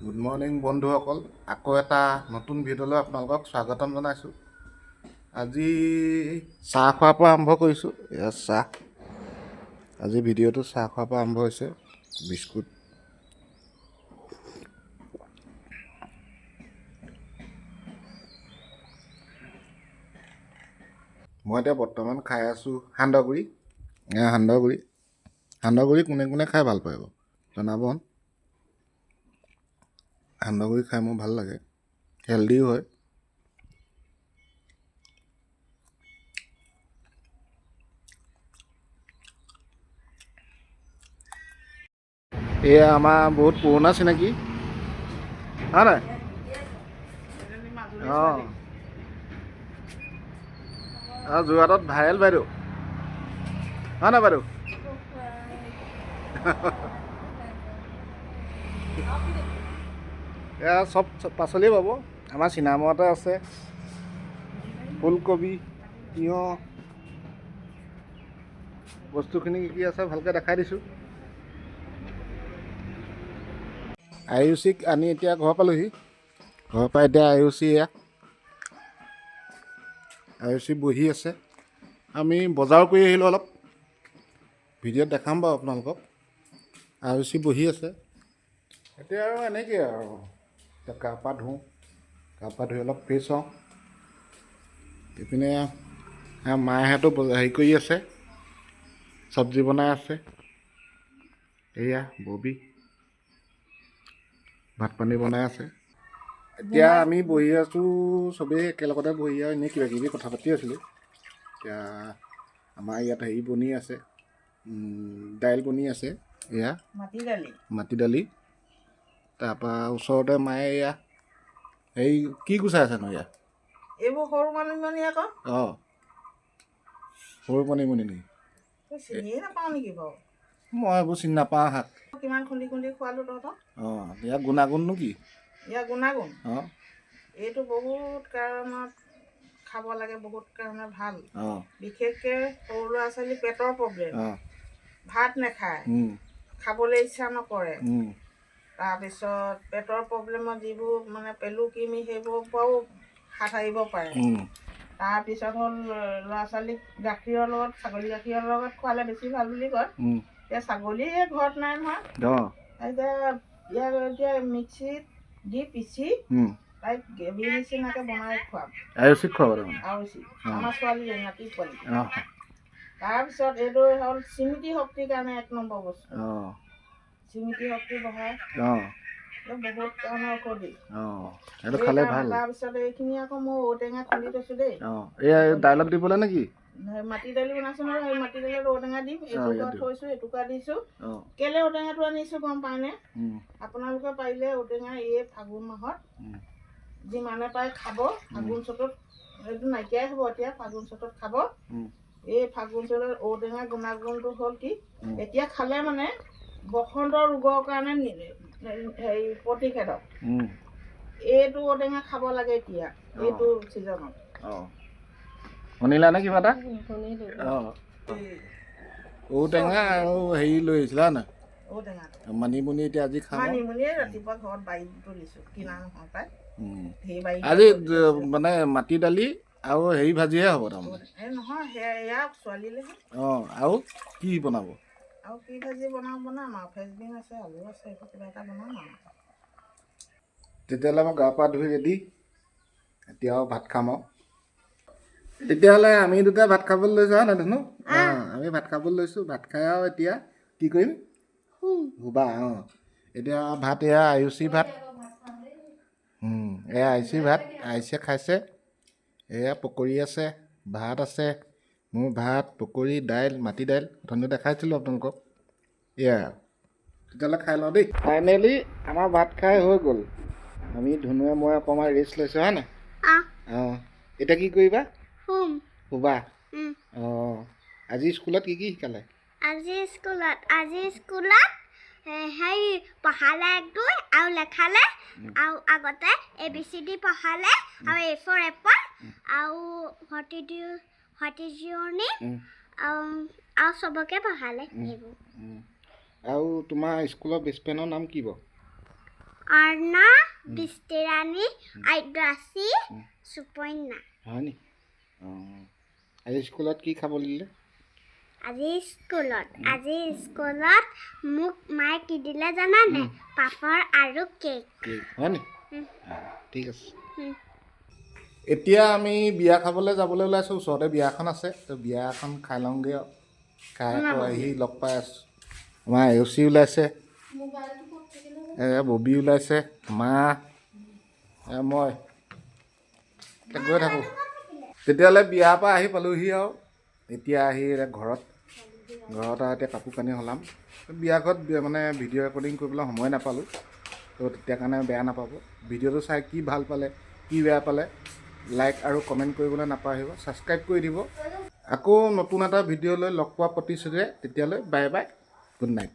Good morning বন্ধুসকল, আকৌ এটা নতুন ভিডিঅ'লৈ আপোনালোকক স্বাগতম জনাইছোঁ। আজি চাহ খোৱাৰ পৰা আৰম্ভ কৰিছোঁ। এয়া চাহ। আজি ভিডিঅ'টো চাহ খোৱাৰ পৰা আৰম্ভ হৈছে। বিস্কুট। মই এতিয়া বৰ্তমান খাই আছোঁ সান্দহগুড়ি। এয়া সান্দহগুড়ি। সান্দহগুড়ি কোনে কোনে খাই ভাল পায় বাৰু জনাব। সান্দহগুড়ি খাই মোৰ ভাল লাগে, হেল্ডিও হয়। এয়া আমাৰ বহুত পুৰণা চিনাকি, হয় নাই? অঁ অঁ, যোৰহাটত ভাইৰেল বাইদেউ, হয় নাই বাইদেউ? এয়া চব পাচলিয়ে পাব। আমাৰ চীনামৰাতে আছে ফুলকবি, তিয়ঁহ। বস্তুখিনি কি কি আছে ভালকৈ দেখাই দিছোঁ। আয়ুষিক আনি এতিয়া ঘৰ পালোহি। ঘৰৰ পৰা এতিয়া আয়ুষি, এয়া আয়ুষি বহি আছে। আমি বজাৰ কৰি আহিলোঁ অলপ, ভিডিঅ'ত দেখাম বাৰু আপোনালোকক। আয়ুষি বহি আছে এতিয়া। আৰু এনেকৈ আৰু এতিয়া গা পা ধুওঁ, গা পা ধুই অলপ ফ্ৰেছ হওঁ। ইপিনে মায়েহঁতো হেৰি কৰি আছে, চব্জি বনাই আছে। এয়া ববি ভাত পানী বনাই আছে। এতিয়া আমি বহি আছোঁ চবেই একেলগতে বহি আৰু এনেই কিবা কিবি কথা পাতি আছিলোঁ। এতিয়া আমাৰ ইয়াত হেৰি বনি আছে, দাইল বনি আছে। এয়া মাটি দালি। মাটি দালি। তাৰপৰা ওচৰতে মায়ে এয়া হেৰি কি গুচাই আছেনো এয়া? এইবোৰ সৰু মানিমুনি আকৌ। অঁ, সৰু মানিমুনি নেকি? তই চিনিয়ে নাপাওঁ নেকি বাৰু? মই এইবোৰ চিনি নাপাওঁ শাক। কিমান খুন্দি খুন্দি খোৱালোঁ তহঁতক। অঁ, ইয়াৰ গুণাগুণনো কি? ইয়াৰ গুণাগুণ? অঁ। এইটো বহুত কাৰণত খাব লাগে, বহুত কাৰণে ভাল। বিশেষকৈ সৰু ল'ৰা ছোৱালী পেটৰ প্ৰব্লেম, ভাত নাখায়, খাবলৈ ইচ্ছা নকৰে, তাৰপিছত পেটৰ প্ৰব্লেমত যিবোৰ মানে পেলু কৃমি সেইবোৰৰ পৰাও হাত সাৰিব পাৰে। তাৰপিছত হ'ল ল'ৰা ছোৱালীক গাখীৰৰ লগত, ছাগলী গাখীৰৰ লগত খোৱালে বেছি ভাল বুলি কয়। এতিয়া ছাগলীয়ে ঘৰত নাই নহয়। এতিয়া ইয়াক এতিয়া মিক্সিত দি পিচি তাইক গ্ৰেভি নিচিনাকৈ বনাই খুৱাম। আয়ুষিক খুৱাব তাৰমানে? আৰু আমাৰ ছোৱালীজনী, নাতি পোৱালি। তাৰপিছত এইটো হ'ল স্মৃতি শক্তিৰ কাৰণে এক নম্বৰ বস্তু। স্মৃতি শক্তি বঢ়ায়। এইটো বহুত কাৰণে ঔষধি। অঁ, সেইটো খালে ভাল। তাৰপিছত এইখিনি আকৌ মই ঔটেঙা খুন্দি থৈছোঁ দেই। অঁ, এয়া দাইলত দিবলৈ নেকি? সেই মাটি দালি বনাইছোঁ নহয়, সেই মাটি দালিত ঔটেঙা দিম। এটুকুৰা ইয়াত দিম। থৈছোঁ, এটুকুৰা দিছোঁ। কেলৈ ঔটেঙাটো আনিছোঁ গম পায়নে? আপোনালোকে পাৰিলে ঔটেঙা এই ফাগুন মাহত যিমানে পাৰে খাব। ফাগুন চ'তত এইটো নাইকিয়াই হ'ব, এতিয়া ফাগুন চ'তত খাব। এই ফাগুন চ'তত ঔটেঙা গুণাগুণটো হ'ল কি, এতিয়া খালে মানে বসন্ত ৰোগৰ কাৰণে হেৰি প্ৰতিষেধক। এইটো ঔটেঙা খাব লাগে এতিয়া এইটো ছিজনত। অঁ, শুনিলা নে কিবা এটা? অঁ, ঔটেঙা আৰু হেৰি লৈ আহিছিলা নাই? ঔটেঙাটো। মানিমুনি এতিয়া আজি খাম আৰু। মানিমুনিয়ে ৰাতিপুৱা ঘৰত বাৰীত তুলিছোঁ, কিনা নহয় পাই। ধেৰ বাৰীত। আজি মানে মাটি দালি আৰু হেৰি ভাজিহে হ'ব তাৰমানে? এই নহয়, সেয়া এয়া ছোৱালীলেহে। অঁ, আৰু কি বনাব? আৰু কি ভাজি বনাওঁ বনাম আৰু, ফ্ৰেঞ্চবিন আছে, আলু আছে, এইবোৰ কিবা এটা বনাম আৰু। তেতিয়াহ'লে মই গা পা ধুই ৰেডি, এতিয়াও ভাত খাম আৰু। তেতিয়াহ'লে আমি দুটা ভাত খাবলৈ লৈছোঁ, হয় নাই ধুনু? অঁ, আমি ভাত খাবলৈ লৈছোঁ। ভাত খাই আৰু এতিয়া কি কৰিম? শুবা। অঁ, এতিয়া ভাত এয়া আয়ুষি ভাত। এয়া আয়ুষি ভাত, আয়ুষিয়ে খাইছে। এয়া পকৰি আছে, ভাত আছে। মোৰ ভাত, পকৰি, দাইল, মাটি দাইল অথনি দেখাইছিলোঁ আপোনালোকক। এয়া তেতিয়াহ'লে খাই লওঁ দেই। ফাইনেলি আমাৰ ভাত খাই হৈ গ'ল। আমি ধুনুৱে মই অকণমান ৰেষ্ট লৈছোঁ, হয় নাই? অঁ, এতিয়া কি কৰিবা? শুবা। অঁ, আজি স্কুলত কি কি শিকালে? আজি স্কুলত হেৰি পঢ়ালে, এক দুই আৰু লেখালে আৰু আগতে এ বি চি ডি পঢ়ালে আৰু এ ফৰ এপল আৰু what is your name আৰু আৰু চবকে পঢ়ালে এইবোৰ। আৰু তোমাৰ স্কুলৰ বেষ্ট ফ্ৰেণ্ডৰ নাম কি বাৰু? অৰ্ণা, বৃষ্টিৰাণী, আদ্যাসী, সুপন্যা। হয় নি? অঁ, আজি স্কুলত কি খাবলৈ দিলে? আজি স্কুলত মোক মায়ে কি দিলে জানানে? পাপৰ আৰু কেক। কেক, হয় নি? উম। অঁ, ঠিক আছে। উম। এতিয়া আমি বিয়া খাবলৈ যাবলৈ ওলাইছোঁ। ওচৰতে বিয়া এখন আছে, তো বিয়া এখন খাই লওঁগৈ আৰু খাই আকৌ আহি লগ পাই আছোঁ। আমাৰ আয়ুচি ওলাইছে, ববি ওলাইছে, মা, মই এতিয়া গৈ থাকোঁ। তেতিয়াহ'লে বিয়াৰ পৰা আহি পালোহি আৰু এতিয়া আহি এতিয়া ঘৰত আৰু এতিয়া কাপোৰ কানি সলাম। বিয়া ঘৰত মানে ভিডিঅ' ৰেকৰ্ডিং কৰিবলৈ সময় নাপালোঁ, তো তেতিয়া কাৰণে বেয়া নাপাব। ভিডিঅ'টো চাই কি ভাল পালে, কি বেয়া পালে, লাইক আৰু কমেণ্ট কৰিবলৈ নাপাহৰিব, ছাবস্ক্ৰাইব কৰি দিব। আকৌ নতুন এটা ভিডিঅ' লৈ লগ পোৱা প্ৰতিশ্ৰুতিৰে তেতিয়ালৈ বাই বাই, গুড নাইট।